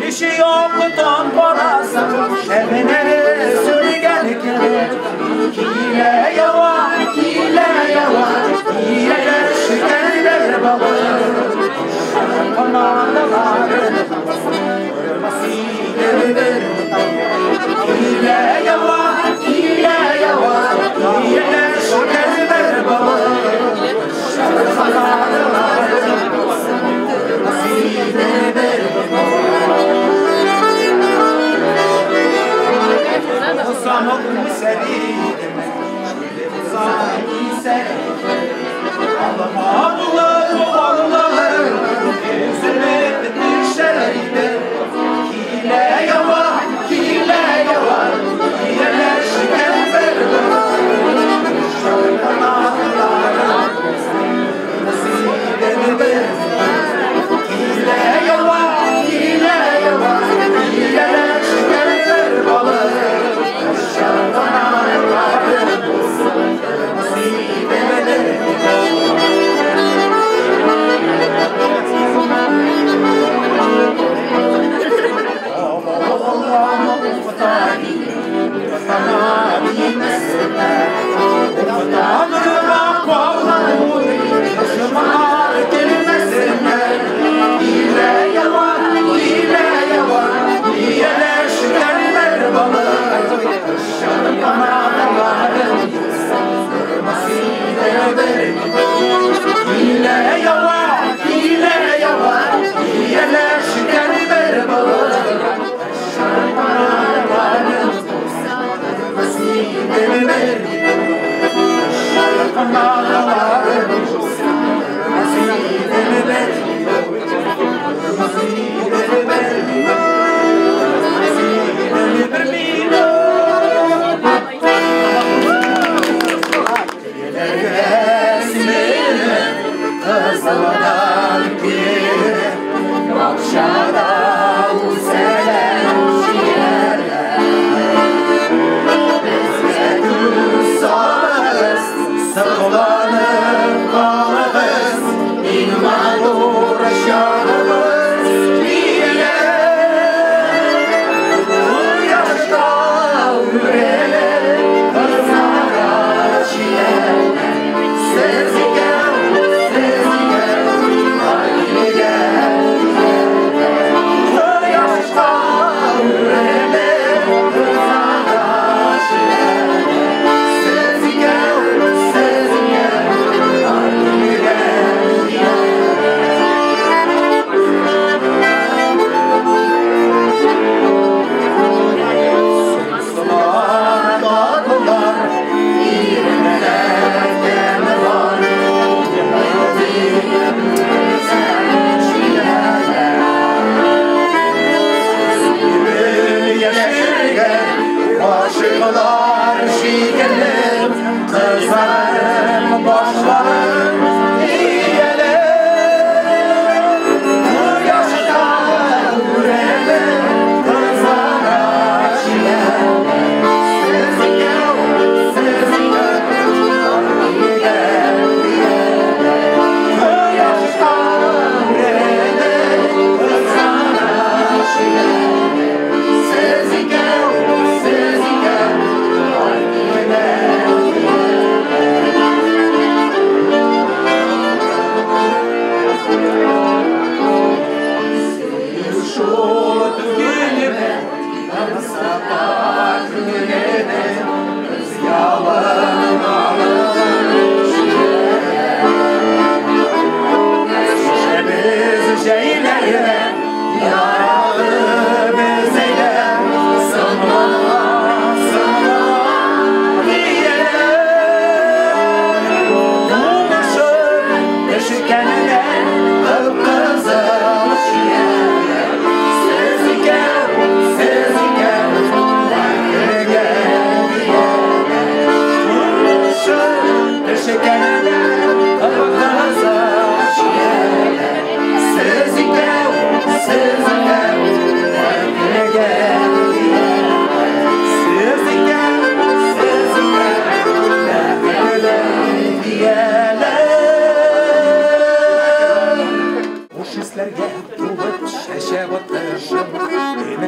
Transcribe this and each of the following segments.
Yoktan parasın, şebneri sürgen kere. Kile yava, kile yava, kile şekerler balı. Kile yava, kile yava, kile şekerler balı.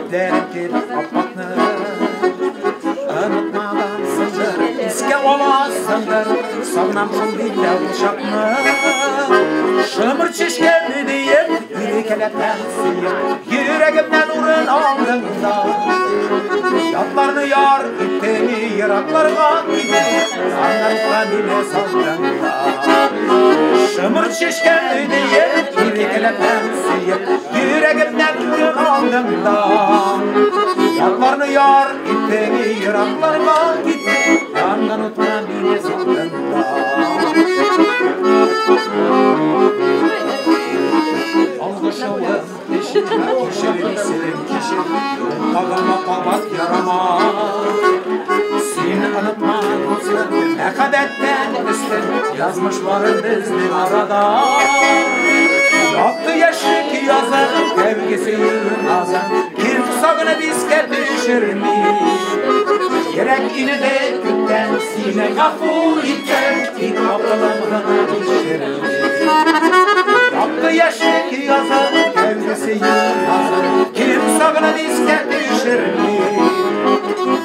Өметләрем кебек аппакны. Онытмагансыңдыр, искә аласыңдыр, сагынам шул диләр ул чакны. Шымыр чәчкәне диеп, иркәләп һәм сөеп, йөрәгемнән урын алдың да. Ятларны яр иттең, еракларга киттең, аннан мине салдың да. Шымыр чәчкәне диеп, иркәләп һәм сөеп, йөрәгемнән урын алдың да. Ятларны яр иттең, еракларга киттең, янган утка мине салдың да. Алгышавым кешер, кешер, кешер, кагылма кабат ярама. Син онытма, дустым, мәхәббәттән өстен, язмыш бар безнең арада. Якты яшьлек язын, тәүге сөю назын, кир сагынып искә төшерми. Йөрәк инде күптән сине гафу иткән, тик акылым гына кичерми. Якты яшьлек язын, тәүге сөю назын, кир сагынып искә төшерми.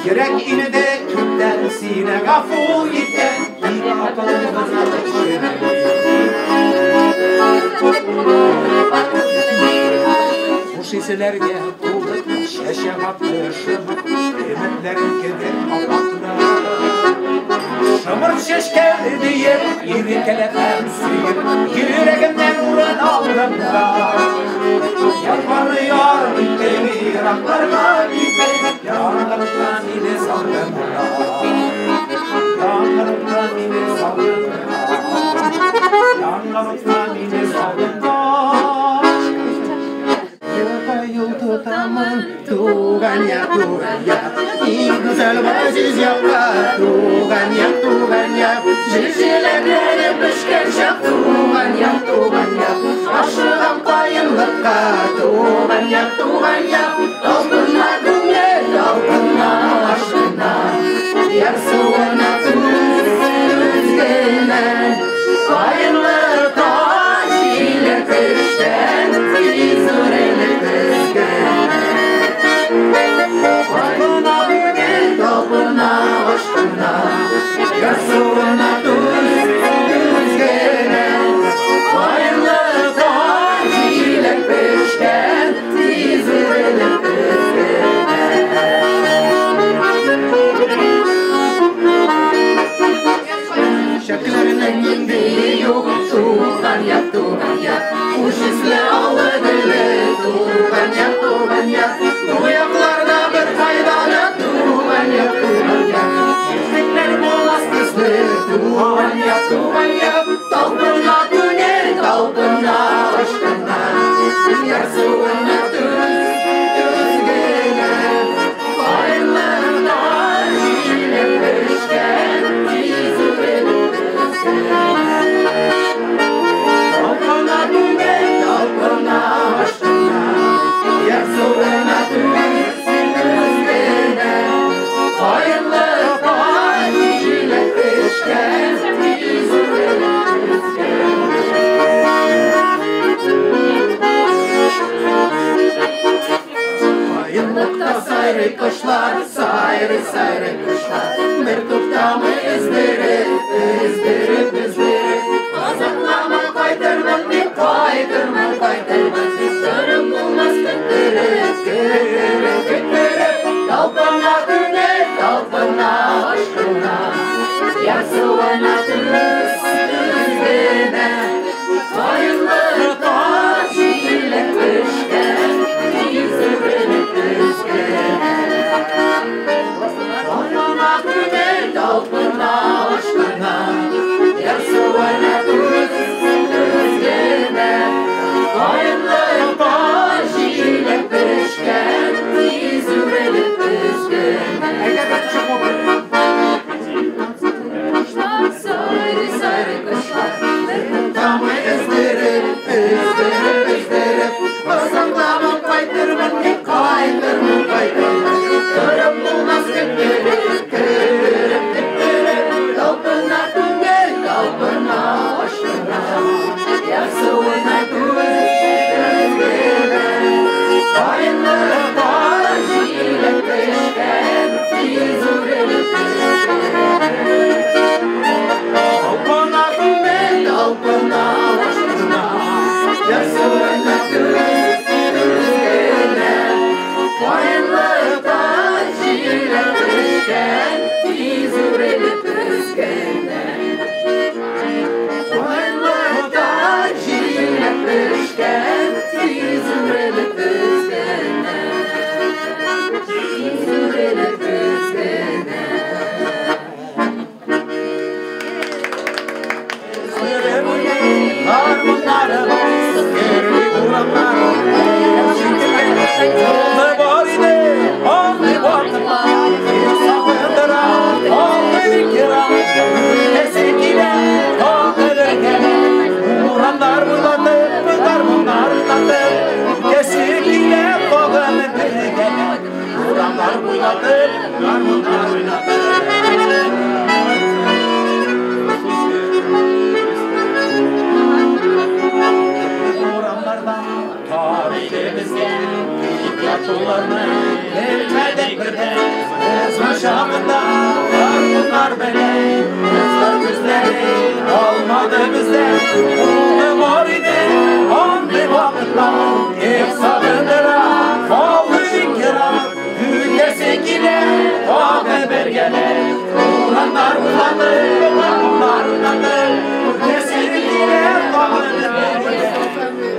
Йөрәк инде күптән сине гафу иткән, тик акылым гына кичерми. Хуш исләргә тулы, чәчәк атты шымыр, өметләрем кебек аппакны. Шымыр чәчкәне диеп, иркәләп һәм сөеп, йөрәгемнән урын алдың да. Ятларны яр иттең, еракларга киттең, янган утка мине салдың да. Янган утка мине салдың да. Янган утка мине салдың да. Юл тотамын, туган як, туган як, иң гүзәл газиз якка, туган як, туган як, җир җиләкләре пешкән чак, туган як, туган як, ашыгам каенлыкка, туган як, туган як, талпына күңел, талпына ашкына, ярсуына түз генә, каенлыкта җиләк пешкән, тиз үрелеп Талпына күңел, талпына ашкына, ярсуына түз генә, каенлыкта җиләк пешкән, тиз үрелеп төзгенә. Чәчәкләрнең инде юк, туган як, туган як, хуш исле аллы гөлле, туган як, туган як, бу якларда бер кайда да, туган як, туган як, яшьлекләр булмас төсле, туган як, туган як, талпына күңел, талпына ашкына, ярсуына түз генә, каенлыкта җиләк пешкән, тиз үрелеп төзгенә. Талпына күңел, талпына ашкына, ярсуына түз генә, каенлыкта җиләк пешкән, тиз үрелеп төзгенә. Каенлыкта сайрый кошлар, сайрый, сайрый кошлар, бер туктамый өздереп, өздереп, өздереп. Озакламый кайтырмын мин, кайтырмын, кайтырмын, торып булмас көттереп, көттереп, көттереп. Талпына күңел, талпына ашкына, ярсуына түз генә, каенлыкта җиләк пешкән, тиз үрелеп төзгенә. Талпына Вакытларда тарихы безгә ятуларны белмәдек бердә. Узган чагында гармуннар белән кызлар күзләре алмады бездә. Улы бар иде андый вакытлар, эх, сагындыра калды бик ерак. Үтәсе килә тагы бергәләп, урамнар уйланды, гармуннар уйнады. Үтәсе килә тагы бергәләп,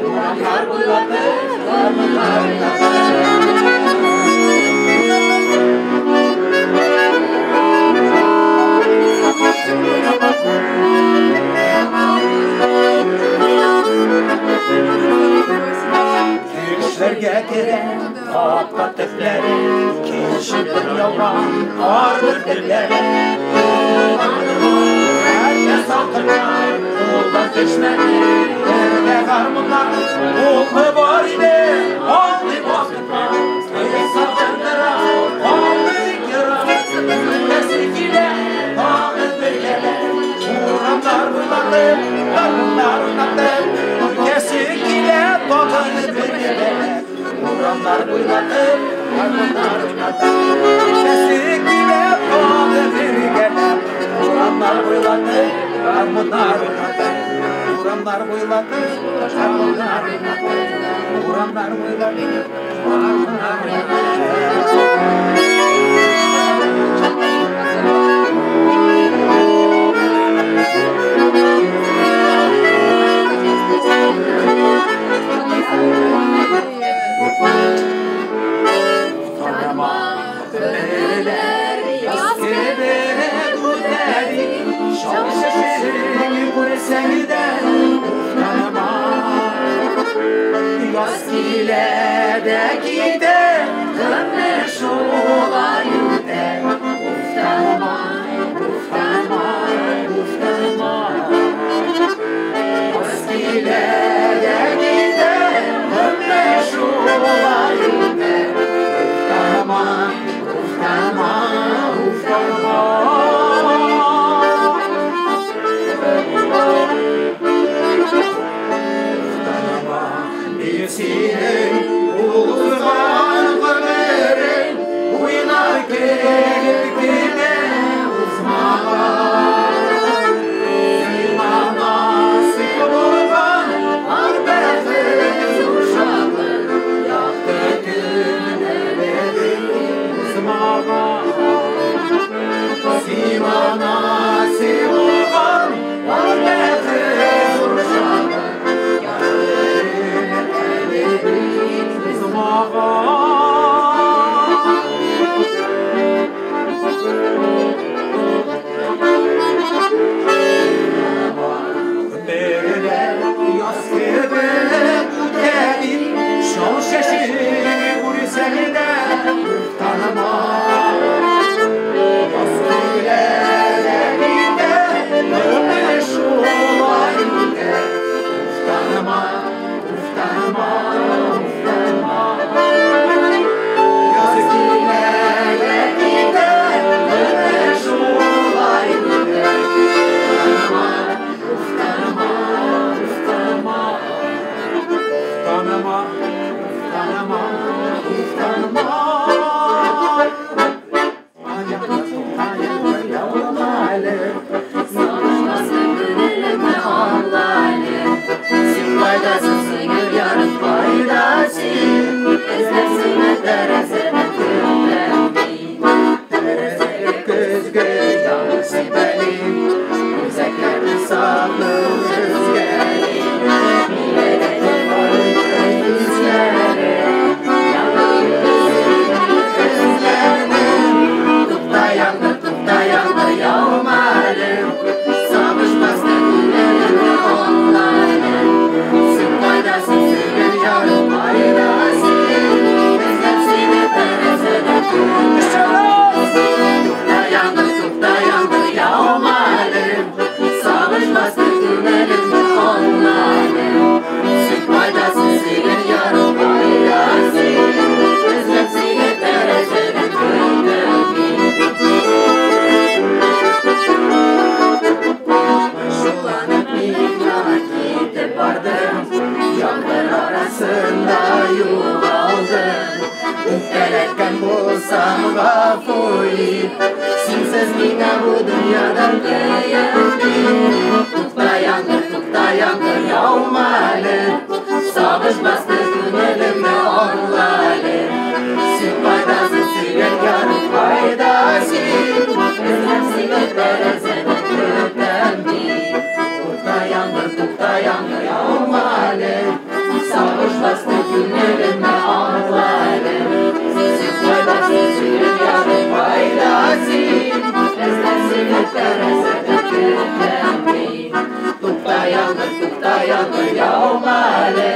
урамнар буйлады, гармуннар уйнады. Төшләргә керә капка төпләре, кичеп бер яуган кар бөртекләре. Хәтта салкыннар кулдан төшмәде, бер гармуннар улы бар иде андый вакытлар. Сагындыра калды бик ерак, үтәсе килә тагы бергәләп. Урамнар буйлады, гармуннар уйнады. Үтәсе килә тагы бергәләп. Урамнар буйлады, гармуннар уйнады. Үтәсе килә тагы бергәләп. Урамнар буйлады, гармуннар уйнады. Урамнар буйлады, гармуннар уйнады. Урамнар буйлады, гармуннар уйнады. Tanıma yaz kebek үтәди, шау чәчең күрсәң дә уфтанма. Яз килә дә китә, гомер шулай үтә. Уфтанма, уфтанма, уфтанма. Яз килә дә китә, гомер шулай үтә. Уфтанма, уфтанма, уфтанма. Уфтанма, синең узган гомерең уйнар кебек кенә узмаган. Сиңа насыйп булган бар бәхет, зур шатлык, якты көннәрең узмаган. Сиңа насыйп булган бар бәхет, зур шатлык, якты көннәрең узмаган. Гомерләр яз кебек үтә дип, шау чәчең күрсәң дә уфтанма. Яз килә дә китә, гомер шулай үтә. Уфтанма, уфтанма, уфтанма. Яз килә дә китә, гомер шулай үтә. Уфтанма, уфтанма, уфтанма. Уфтанма, уфтанма, уфтанма. Син кайдасың, сеңел ярым? гафу ит. Синсез миңа бу дөньядан кыен бит. Тукта, яңгыр, тукта, яңгыр, яума әле. Сагыш басты күңелемне, аңла әле. Син кайдасың, сөйгән ярым, кайда син? Эзләп сине тәрәзәдән көтәм мин. Тукта, яңгыр, тукта, яңгыр, яума әле. Сагыш басты күңелемне, аңла әле. Син кайдасың, сөйгән ярым, кайда син? Эзләп сине тәрәзәдән көтәм мин. Тукта, яңгыр, тукта, яңгыр, яума әле.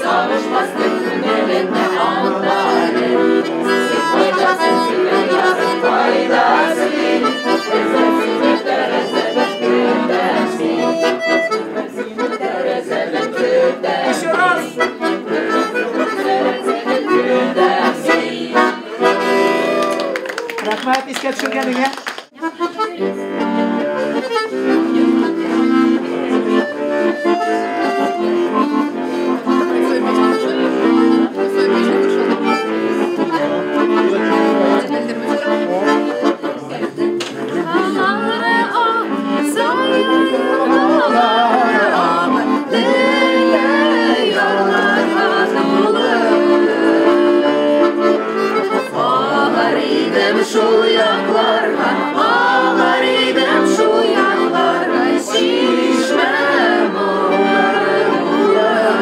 Сагыш басты күңелемне, аңла әле. Син кайдасың, сөйгән ярым, кайда син? Эзләп сине тәрәзәдән көтәм мин. Эзләп сине тәрәзәдән көтәм. Еще раз! Тәрәзәдән көтәм мин. Рәхмәт искә төшергәнеңә. Свою песню нашел? Свою песню нашел? Ağlar idim şu yaklарга, ağlar idim şu yaklарга, чишмә моңнары булыр.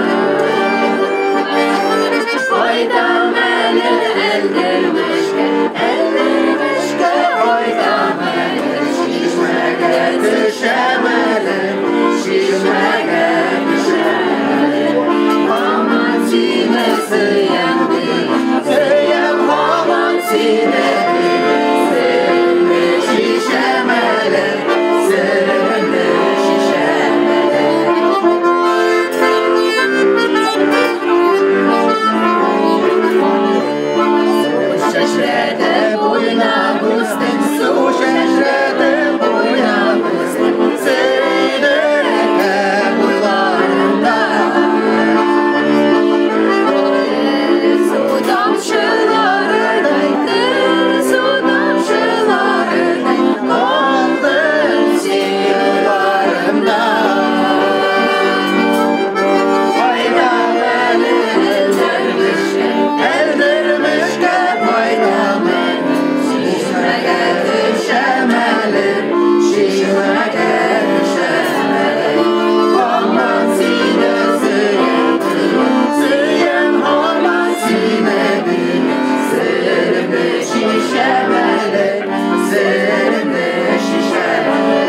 Кайтам әле Әлдермешкә, Әлдермешкә кайтам әле, чишмәгә төшәм әле, чишмәгә төшәм әле. Һаман сине сөям дип, сөям һаман сине дип, серемне чишәм әле, серемне чишәм әле. Су чәчрәтеп уйнап үстем, су чәчрәтеп уйнап үстем, Сөйдекә буйларында. Су тамчыларыдай, су тамчыларыдай, калдым син уйларымда. Кайтам әле Әлдермешкә, Әлдермешкә кайтам әле, чишмәгә төшәм әле, чишмәгә төшәм әле. Һаман сине сөям, сөям һаман сине дип, серемне чишәм әле, серемне чишәм әле.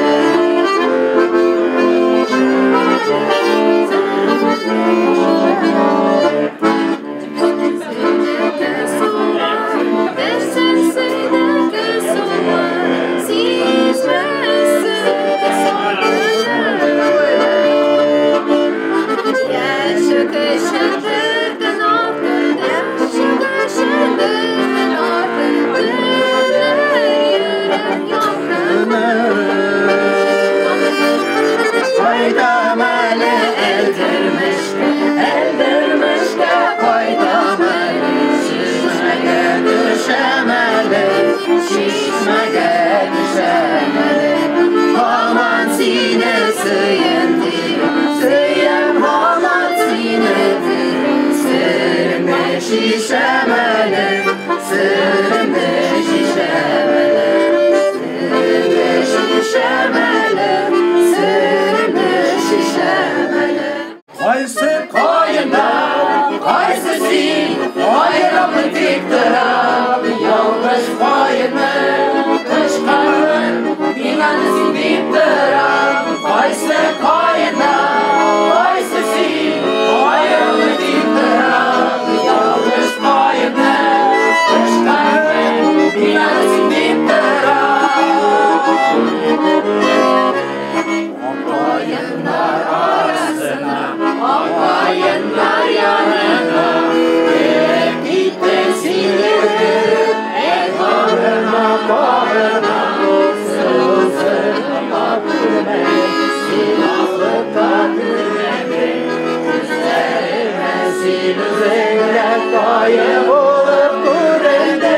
Кайтам әле Әлдермешкә, Әлдермешкә кайтам әле, чишмәгә төшәм әле, чишмәгә төшәм әле. Һаман сине сөям дип, сөям һаман сине дип, серемне чишәм әле, серемне чишәм әле, серемне чишәм әле, серемне чишәм әле. Кайсы каенда, кайсы син, аерымны тик торам, ялгыш каенны, кычкырып, мин аны син дип торам. Кайсы каенда, кайсы син, аерымны тик торам, ялгыш каенны, кычкырып, мин аны син дип торам. Каеннар арасына, каеннар янына, кереп киттең син йөгереп, әй кабына, кабына, сузылып күрмә, син алып та күрмәдең, күзләремә син үзең дә каен булып күренде.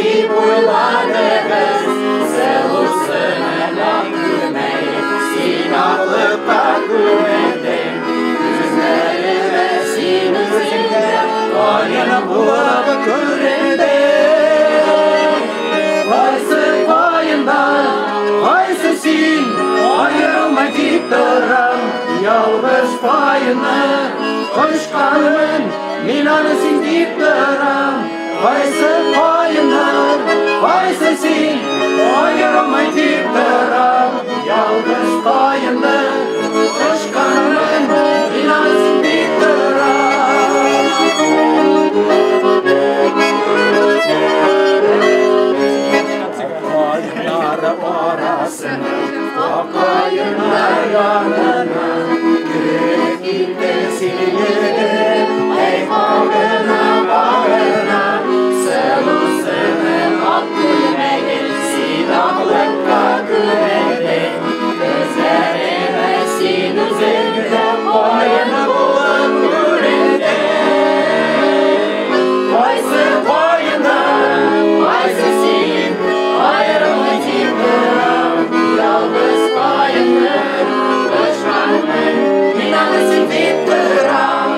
Дип уйладыгыз, сылусыны күрмәй, син аклыкка күмелдең. Күзләремә син үзеңдә каен булып күрендең. Кайсы каенда, кайсы син, аерылмай дип торам, ялгыз каенны кочканмын, мин аны син дип торам. Кайсы каенда, кайсы син, аерылмай дип торам, ялгыз каенны кочканмын, мин аны син дип торам. Каеннар арасына, каеннар янына кереп китте син егет, әй кагына, кагына, сылусыны ак күлмәген, син аклыкка күмелдең. Күзләремә син үзеңдә каен булып күрендең. Кайсы каенда, кайсы син, аерылмай дип торам, ялгыз каенны кочканмын, мин аны син дип торам.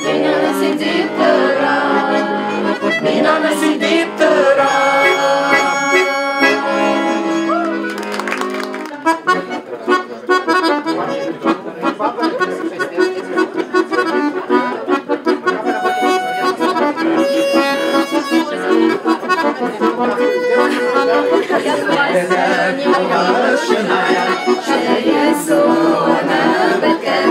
Мин аны син дип торам. Мин аны син дип торам. Чәе суына беткән,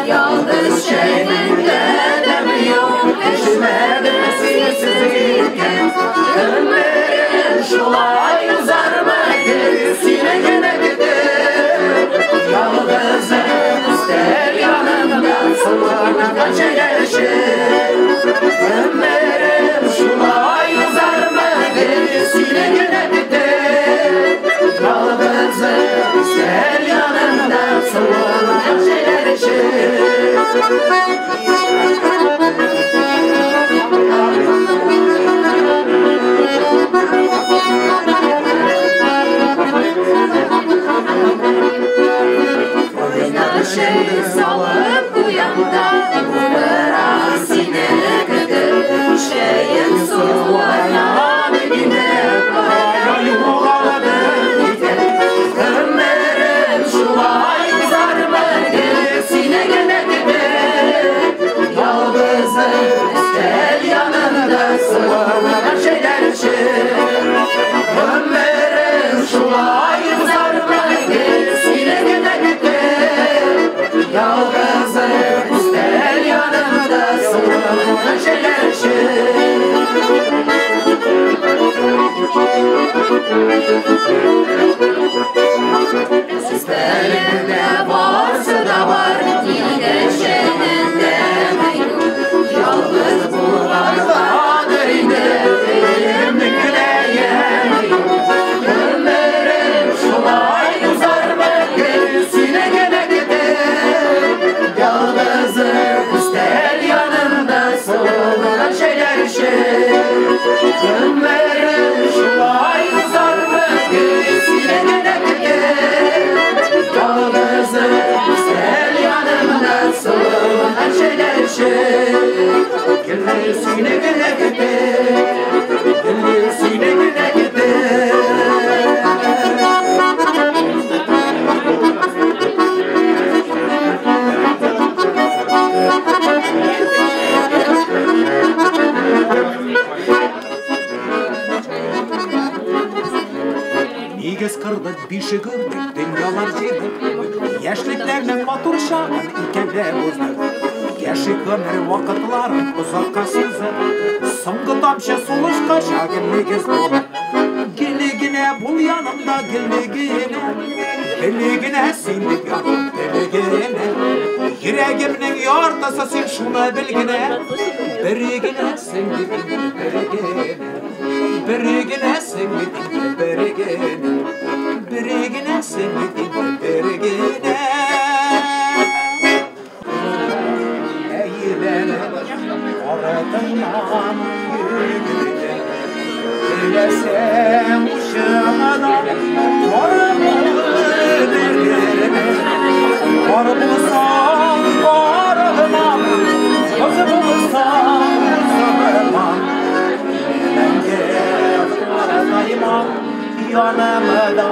ялгыз чәйнең дә тәме юк, Эчмәдем синсез икән, гомерем шулай узармы, гел сине генә көтеп. Ялгызым өстәл янында суынган чәйләр эчеп. Гомерем шулай узармы, гел сине генә көтеп. Ялгызым өстәл янында суынган чәйләр эчеп. Чәй салып куям да, утырам сине көтеп, чәем суына бит инде, Кая югалды икән, гомерем шулай узармы, гел сине генә көтеп. Ялгызым өстәл янында суынган чәйләр эчеп. Гомерем шулай узармы, гел сине генә көтеп. Ялгызым өстәл янында суынган чәйләр эчеп. Өстәлеңдә барсы да бар, нигә чәйнең тәме юк? Ялгыз булганга Булгандыр инде, телемнең генә яме юк. Гомерем шулай узармы, гел сине генә көтеп. Ялгызым өстәл янында суынган чәйләр эчеп. Гомерем шулай узармы, гел сине генә көтеп. Ялгызым өстәл янында суынган чәйләр эчеп. Гел сине генә көтеп, гел сине генә көтеп. Нигез кырдык, бишек үрдек, дөньялар җыйдык. Яшьлекләрнең матур чагын икәүләп уздык. Яшик гомер вакытларын озакка сузып, соңгы тамчы сулышкача гел нигез булып. Гел генә бул янымда, гел генә, гел генә син дип янам, гел генә. Йөрәгемнең яртысы син, шуны бел генә. Бер генә син дип инде, бер генә. Бер генә син дип инде, бер генә. Бер генә син дип инде, бер генә. Әйләнеп артыңнан йөгерде. Кара булып бирермен. Кар булсам, каралмам, кыз булсам, кызылмам. Мәңге картаймам, янымда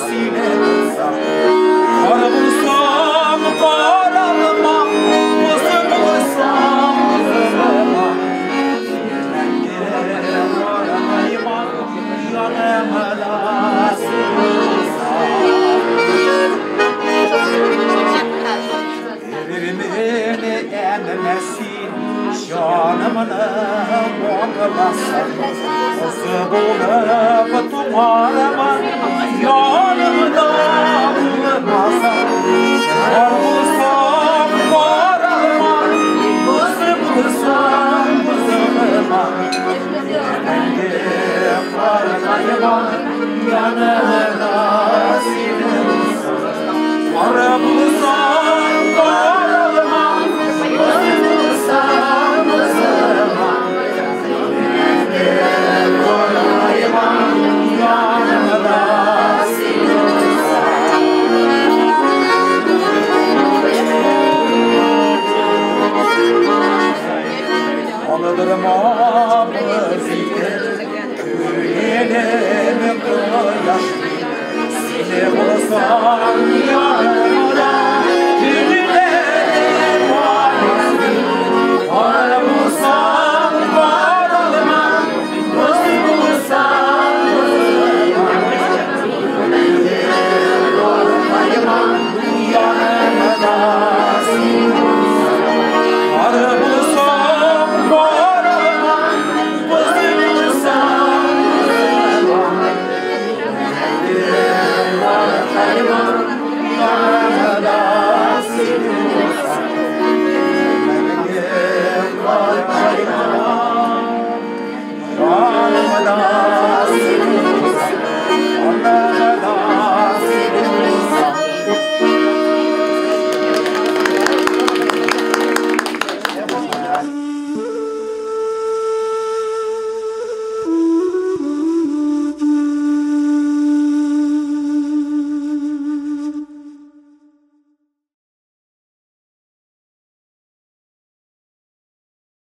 сине булсам. Кар булсам, каралмам, кыз булсам, кызылмам. Мәңге картаймам, янымда сине булсам. Бирермен әмма син җанымны моңласаң. Кыз булып туармын, янымда булмасаң. Кар булсам, каралмам, кыз булсам, кызылмам. Мәңге картаймам, янымда син булсаң. Кар